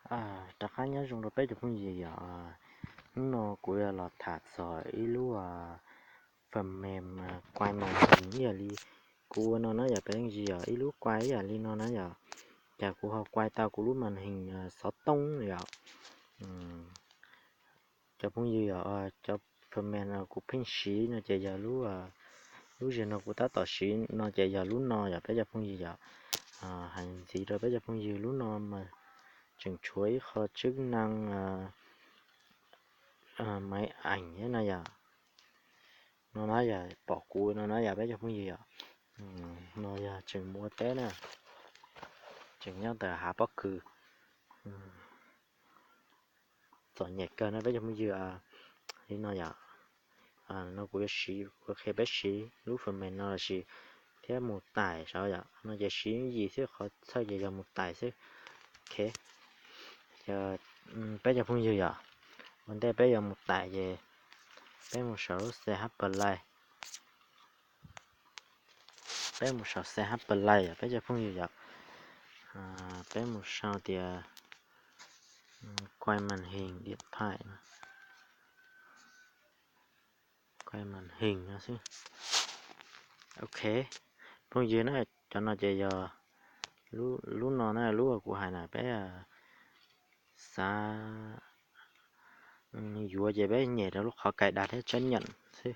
Rov qab nyob zoo rau peb cov phooj ywg yom, hnub no kuv yuav los tham txog ib lub phần mềm quay màn hình ib yam li kuv ua no na yom, peb phooj ywg yom, ib lub quay ib yam li no na yom, cas kuv ho quay tau kuv lub màn hình xov tooj yom. Cov phooj ywg yom, cov phần mềm no kuv pheej siv no ces yog lub, lub zeg no kuv tab tom siv no ces yog lub no yom peb cov phooj ywg yom. Hais ntxiv rau peb cov phooj ywg lub no mas tseem tshuav ib qho chức năng máy ảnh thiab no yom. No na yog pom kuv no na yom peb cov phooj ywg yom. No yog tseem mus ua teb na, tseem nyob ntawm hav pob kws. Txom nyem kawg na peb cov phooj ywg. Li no yom, no kuv yuav siv, kuv qhia peb siv lub phần mềm no los sis thiab mus tais saud yom. No ces siv yim xwb, qhov txhawj ces yog mus tais xwb. Ok, peb cov phooj ywg yom, ua ntej peb yuav mus tais ces peb mus saum lub xe hab plas lai. Peb mus saum xe hab plas lai yom peb cov phooj ywg yom. Peb mus sau tias quay màn hình điện thoại, quay màn hình no xwb. Ok, phooj ywg na, cov no ces yog lub no na, lub kuv hais na peb xav yuav ces peb nyem rau lub qhov cài đặt thiab chấp nhận xwb.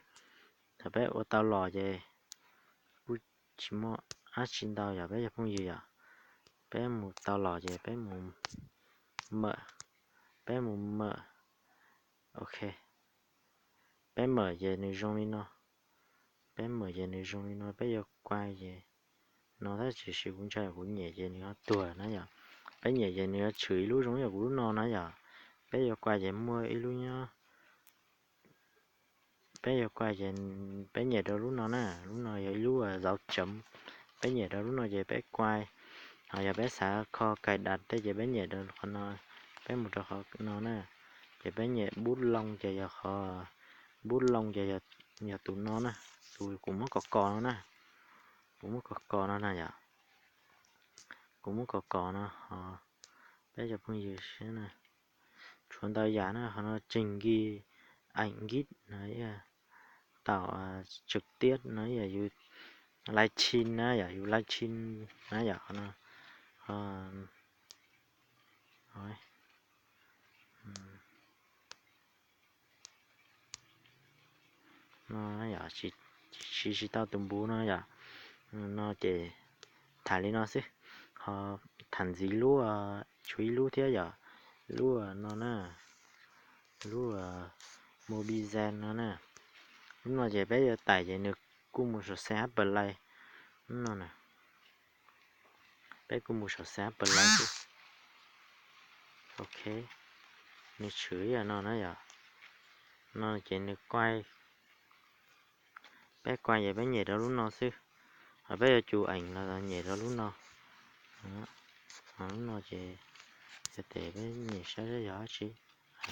Thaum peb ua tau los ces kuj tsis muaj dab tsi ntau yom peb cov phooj ywg yom. Peb mus tau los ces peb mus mở, peb mus mở. Ok, peb mở ces nws zoo li no. Peb mở ces nws zoo li no, peb yuav quay ces no tab sis kuv ntshai kuv nyem ces nws ho tuag na yom. Peb nyem ces nws yuav tshwm ib lub zoo yam kuv lub no na yom. Peb yuav quay ces muaj ib lub nyob, peb yuav quay ces peb nyem rau lub no na, lub no yog ib lub dấu chấm. Peb nyem rau lub no ces peb quay. Ho yog peb xav kho cài đặt tej ces peb nyem rau qhov no, peb mus rau qhov no na, ces peb nyem bút lông ces yog qhov, bút lông ces yog tus no na, tus kuv muab kos kos no na, kuv muab kos kos no na yom. Kuv muab kos kos no ho peb cov phooj ywg saib na, tshuav ntau yam na, qhov no trình ghi ảnh ngít no, tạo trực tiếp no, yus live stream na yom, yus live stream na yom, qhov no. No yom, siv tsis tau tus npuv no yom. No ces tham li no xwb, ho tham ntxiv lub, tshuav ib lub thiab yom, lub no na, lub Mobizen no na. Lub no ces peb yuav tais ces nws kuj mus saum xe hab plas lai. Lub no na, peb kuj mus saum xe hab plas lai xwb. Ok, nws tshwm ib yam no na yom. No ces nws quay, peb quay ces peb nyem rau lub no xwb. Ho peb yuav chụp ảnh los nyem rau lub no. Lub no ces yog tias peb nyem saib saib yog dab tsi.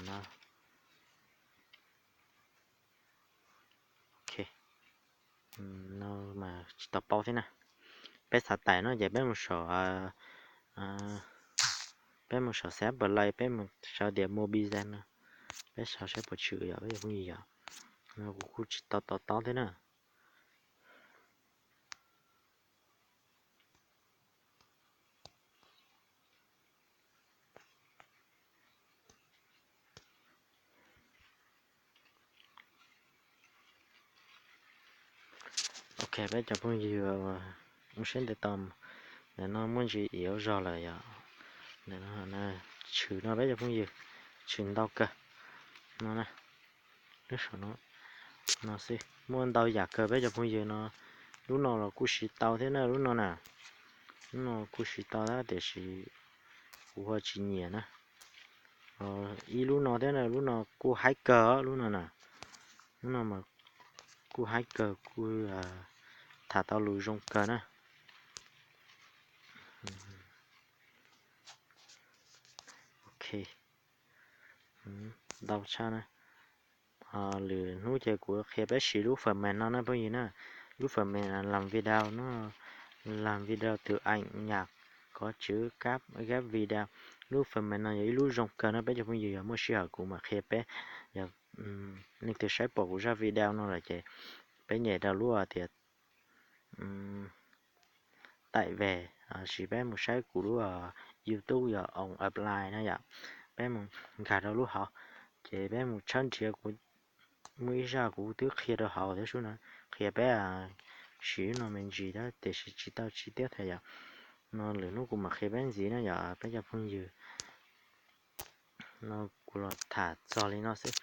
No, ok, no mas tsis tau paub thiab na. Peb xav tais no ces peb mus saum, peb mus saum xe hab plas lai, peb mus sau tias Mobizen no, peb sau saib puas tshwm yom peb cov phooj ywg yom. No kuv kuj tsis tau to taub thiab na. Ok, peb cov phooj ywg, ua siab ntev tos, ntawm no muaj ntsis ib ob zaug lawm yom. Ntawm no tshwm no peb cov phooj ywg, tshwm ntau kawg. No na, lub saum no, no xwb, muaj ntau yam kawg peb cov phooj ywg no. Lub no los kuj siv tau thiab na, lub no na, lub no kuj siv tau thiab tiam sis kuv ho tsis nyiam na. Ib lub no thiab na, lub no kuj haib kawg lub no na. Lub no mas kuj haib kawg, kuj tham tau lus zoo kawg na. Ok, ntau tshaj na. Lwm hnub ces kuv qhia peb siv lub phần mềm no na phooj ywg na. Lub phần mềm làm video nó, làm video từ ảnh nhạc có qhov tswv kab, kab video. Lub phần mềm no yog ib lub zoo kawg no peb cov phooj ywg, yog muaj sij hawm kuv mam qhia peb. Yog leej twg saib pom kuv zaj video no lawm ces peb nyem rau lub tias tải về, sis peb mus saib kuv lub YouTube yog on apply na yom. Peb mus nkag rau lub hauv, ces peb mus tshawb nrhiav kuv, muaj ib zaj kuv twb qhia rau hauv thiab sub na, qhia peb siv no me ntsis thiab tiam sis tsis tau chi tiab thiab yom. No lwm hnub kuv mam qhia peb ntxiv na yom peb cov phooj ywg. No kuv los tham txog li no xwb.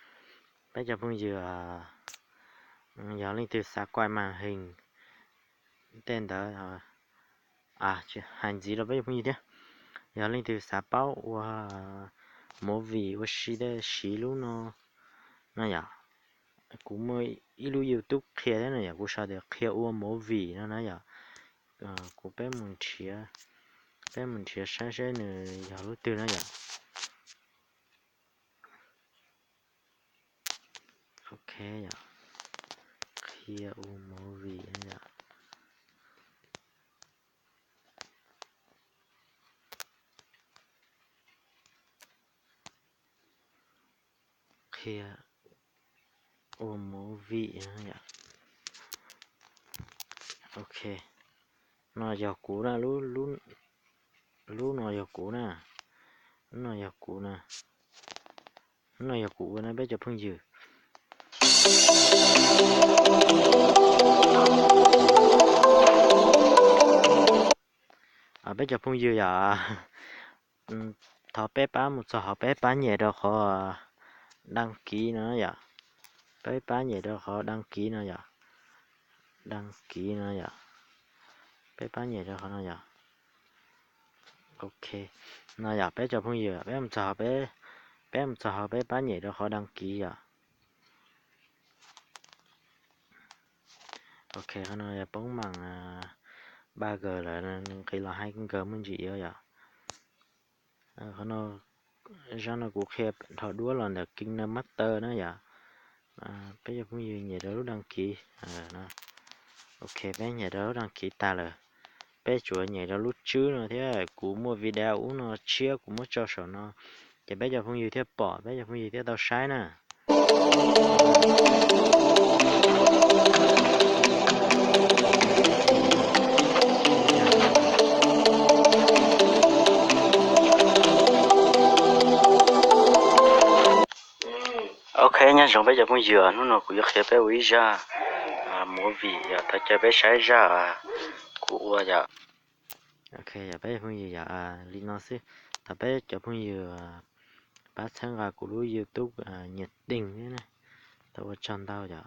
Peb cov phooj ywg, yog leej twg xav quay màn hình tej ntawd, hais ntxiv rau peb cov phooj ywg thiab, yog leej twg xav paub ua movie ua si tej siv lub no no yom. Kuv muaj ib lub YouTube qhia thiab no yom, kuv sau tias qhia ua movie no na yom. Kuv peb mus nrhiav, peb mus nrhiav saib seb nws yog lub twg na yom. Ok yom, qhia ua movie na yom. Qhia ua movie na yom. Ok, no yog kuv na, lub no yog kuv na, lub no yog kuv na, lub no yog kuv ua na peb cov phooj ywg. Peb cov phooj ywg yom, thov peb pab mus txog hauv, peb pab nyem rau qhov đăng ký no yom. Peb pab nyem rau qhov đăng ký no yom. Đăng ký no yom. Peb pab nyem rau qhov no yom. Ok, no yom peb cov phooj ywg, peb mus txog hauv, peb mus txog hauv peb pab nyem rau qhov đăng ký yom. Ok, qhov no yog poob maj ba G lawm, nws nqis los hai G muaj ntsis ib yom. Qhov no, zaj no kuv qhia dhau duab los ntawm KineMaster na yom. Peb cov phooj ywg nyem rau lub đăng ký. Ok, peb nyem rau lub đăng ký tag lawm. Peb tsuas nyem rau lub tswb no thiab, kuv muaj video ub no tshiab kuv muab tso saum no, ces peb cov phooj ywg thiaj pom, peb cov phooj ywg thiaj tau saib na. Ok, nyob zoo peb cov phooj ywg, hnub no kuv yuav qhia peb ua ib zaj movie yom, thov caw peb saib zaj kuv ua yom. Ok, yog peb cov phooj ywg yom, li no xwb. Thov peb cov phooj ywg pab txhawb nqa kuv lub YouTube nhiệt tình thiab na. Thov ua tsaug ntau yom.